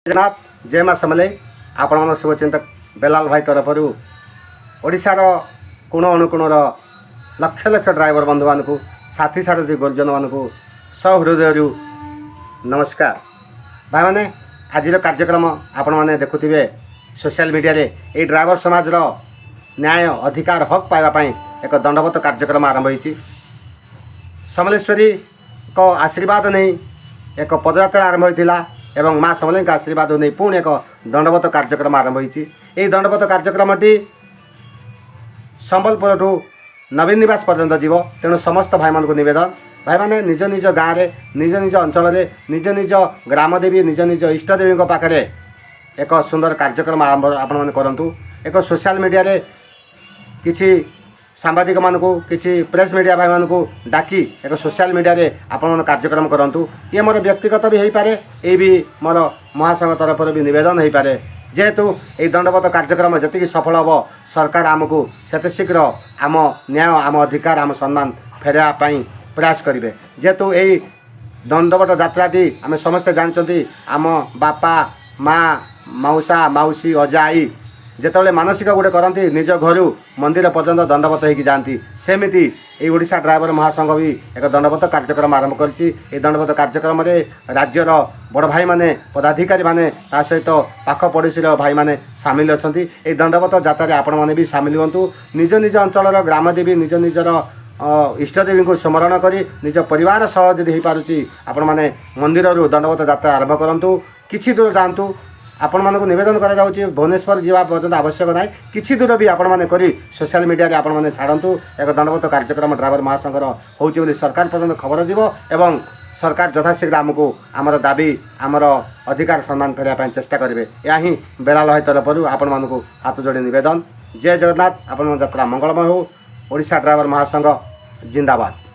ଜଗନ୍ନାଥ, ଜୟ ମା ସମଲେଇ। ଆପଣଙ୍କ ଶୁଭଚିନ୍ତକ ବେଲାଲ ଭାଇ ତରଫରୁ ଓଡ଼ିଶାର କୋଣ ଅନୁକୋଣର ଲକ୍ଷ ଲକ୍ଷ ଡ୍ରାଇଭର ବନ୍ଧୁମାନଙ୍କୁ, ସାଥୀ ସାରଥୀ ଗୁରୁଜନମାନଙ୍କୁ ସହୃଦୟରୁ ନମସ୍କାର। ଭାଇମାନେ, ଆଜିର କାର୍ଯ୍ୟକ୍ରମ ଆପଣମାନେ ଦେଖୁଥିବେ ସୋସିଆଲ ମିଡ଼ିଆରେ। ଏଇ ଡ୍ରାଇଭର ସମାଜର ନ୍ୟାୟ, ଅଧିକାର, ହକ୍ ପାଇବା ପାଇଁ ଏକ ଦଣ୍ଡବତ କାର୍ଯ୍ୟକ୍ରମ ଆରମ୍ଭ ହୋଇଛି। ସମଲେଶ୍ୱରୀଙ୍କ ଆଶୀର୍ବାଦ ନେଇ ଏକ ପଦଯାତ୍ରା ଆରମ୍ଭ ହୋଇଥିଲା ଏବଂ ମା ସମଲେଇଙ୍କ ଆଶୀର୍ବାଦ ନେଇ ପୁଣି ଏକ ଦଣ୍ଡବତ କାର୍ଯ୍ୟକ୍ରମ ଆରମ୍ଭ ହୋଇଛି। ଏହି ଦଣ୍ଡବତ କାର୍ଯ୍ୟକ୍ରମଟି ସମ୍ବଲପୁରଠୁ ନବୀନ ନିବାସ ପର୍ଯ୍ୟନ୍ତ ଯିବ। ତେଣୁ ସମସ୍ତ ଭାଇମାନଙ୍କୁ ନିବେଦନ, ଭାଇମାନେ ନିଜ ନିଜ ଗାଁରେ, ନିଜ ନିଜ ଅଞ୍ଚଳରେ, ନିଜ ନିଜ ଗ୍ରାମଦେବୀ, ନିଜ ନିଜ ଇଷ୍ଟଦେବୀଙ୍କ ପାଖରେ ଏକ ସୁନ୍ଦର କାର୍ଯ୍ୟକ୍ରମ ଆରମ୍ଭ ଆପଣମାନେ କରନ୍ତୁ। ଏକ ସୋସିଆଲ ମିଡ଼ିଆରେ କିଛି ସାମ୍ବାଦିକମାନଙ୍କୁ, କିଛି ପ୍ରେସ୍ ମିଡ଼ିଆ ଭାଇମାନଙ୍କୁ ଡାକି ଏକ ସୋସିଆଲ ମିଡ଼ିଆରେ ଆପଣମାନେ କାର୍ଯ୍ୟକ୍ରମ କରନ୍ତୁ। ଇଏ ମୋର ବ୍ୟକ୍ତିଗତ ବି ହେଇପାରେ, ଏଇ ବି ମୋର ମହାସଂଘ ତରଫରୁ ବି ନିବେଦନ ହେଇପାରେ। ଯେହେତୁ ଏଇ ଦଣ୍ଡବତ କାର୍ଯ୍ୟକ୍ରମ ଯେତିକି ସଫଳ ହେବ, ସରକାର ଆମକୁ ସେତେ ଶୀଘ୍ର ଆମ ନ୍ୟାୟ, ଆମ ଅଧିକାର, ଆମ ସମ୍ମାନ ଫେରାଇବା ପାଇଁ ପ୍ରୟାସ କରିବେ। ଯେହେତୁ ଏଇ ଦଣ୍ଡବତ ଯାତ୍ରାଟି ଆମେ ସମସ୍ତେ ଜାଣିଛନ୍ତି, ଆମ ବାପା, ମା, ମାଉସା, ମାଉସୀ, ଅଜା, ଆଈ ଯେତେବେଳେ ମାନସିକ ଗୋଟେ କରନ୍ତି, ନିଜ ଘରୁ ମନ୍ଦିର ପର୍ଯ୍ୟନ୍ତ ଦଣ୍ଡବତ ହେଇକି ଯାଆନ୍ତି। ସେମିତି ଏଇ ଓଡ଼ିଶା ଡ୍ରାଇଭର ମହାସଂଘ ବି ଏକ ଦଣ୍ଡବତ କାର୍ଯ୍ୟକ୍ରମ ଆରମ୍ଭ କରିଛି। ଏହି ଦଣ୍ଡବତ କାର୍ଯ୍ୟକ୍ରମରେ ରାଜ୍ୟର ବଡ଼ ଭାଇମାନେ, ପଦାଧିକାରୀମାନେ, ତା ସହିତ ପାଖ ପଡ଼ୋଶୀର ଭାଇମାନେ ସାମିଲ ଅଛନ୍ତି। ଏହି ଦଣ୍ଡବତ ଯାତ୍ରାରେ ଆପଣମାନେ ବି ସାମିଲ ହୁଅନ୍ତୁ। ନିଜ ନିଜ ଅଞ୍ଚଳର ଗ୍ରାମଦେବୀ, ନିଜ ନିଜର ଇଷ୍ଟଦେବୀଙ୍କୁ ସ୍ମରଣ କରି ନିଜ ପରିବାର ସହ ଯଦି ହେଇପାରୁଛି, ଆପଣମାନେ ମନ୍ଦିରରୁ ଦଣ୍ଡବତ ଯାତ୍ରା ଆରମ୍ଭ କରନ୍ତୁ। କିଛି ଦୂର ଯାଆନ୍ତୁ। ଆପଣମାନଙ୍କୁ ନିବେଦନ କରାଯାଉଛି, ଭୁବନେଶ୍ୱର ଯିବା ପର୍ଯ୍ୟନ୍ତ ଆବଶ୍ୟକ ନାହିଁ। କିଛି ଦୂର ବି ଆପଣମାନେ କରି ସୋସିଆଲ ମିଡ଼ିଆରେ ଆପଣମାନେ ଛାଡ଼ନ୍ତୁ। ଏକ ଦଣ୍ଡବତ କାର୍ଯ୍ୟକ୍ରମ ଡ୍ରାଇଭର ମହାସଂଘର ହେଉଛି ବୋଲି ସରକାର ପର୍ଯ୍ୟନ୍ତ ଖବର ଯିବ ଏବଂ ସରକାର ଯଥାଶୀଘ୍ର ଆମକୁ ଆମର ଦାବି, ଆମର ଅଧିକାର, ସମ୍ମାନ ଫେରାଇବା ପାଇଁ ଚେଷ୍ଟା କରିବେ। ଏହା ହିଁ ବେଲାଲ ଭାଇ ତରଫରୁ ଆପଣମାନଙ୍କୁ ହାତ ଯୋଡ଼ି ନିବେଦନ। ଜୟ ଜଗନ୍ନାଥ। ଆପଣଙ୍କ ଯାତ୍ରା ମଙ୍ଗଳମୟ ହେଉ। ଓଡ଼ିଶା ଡ୍ରାଇଭର ମହାସଂଘ ଜିନ୍ଦାବାଦ।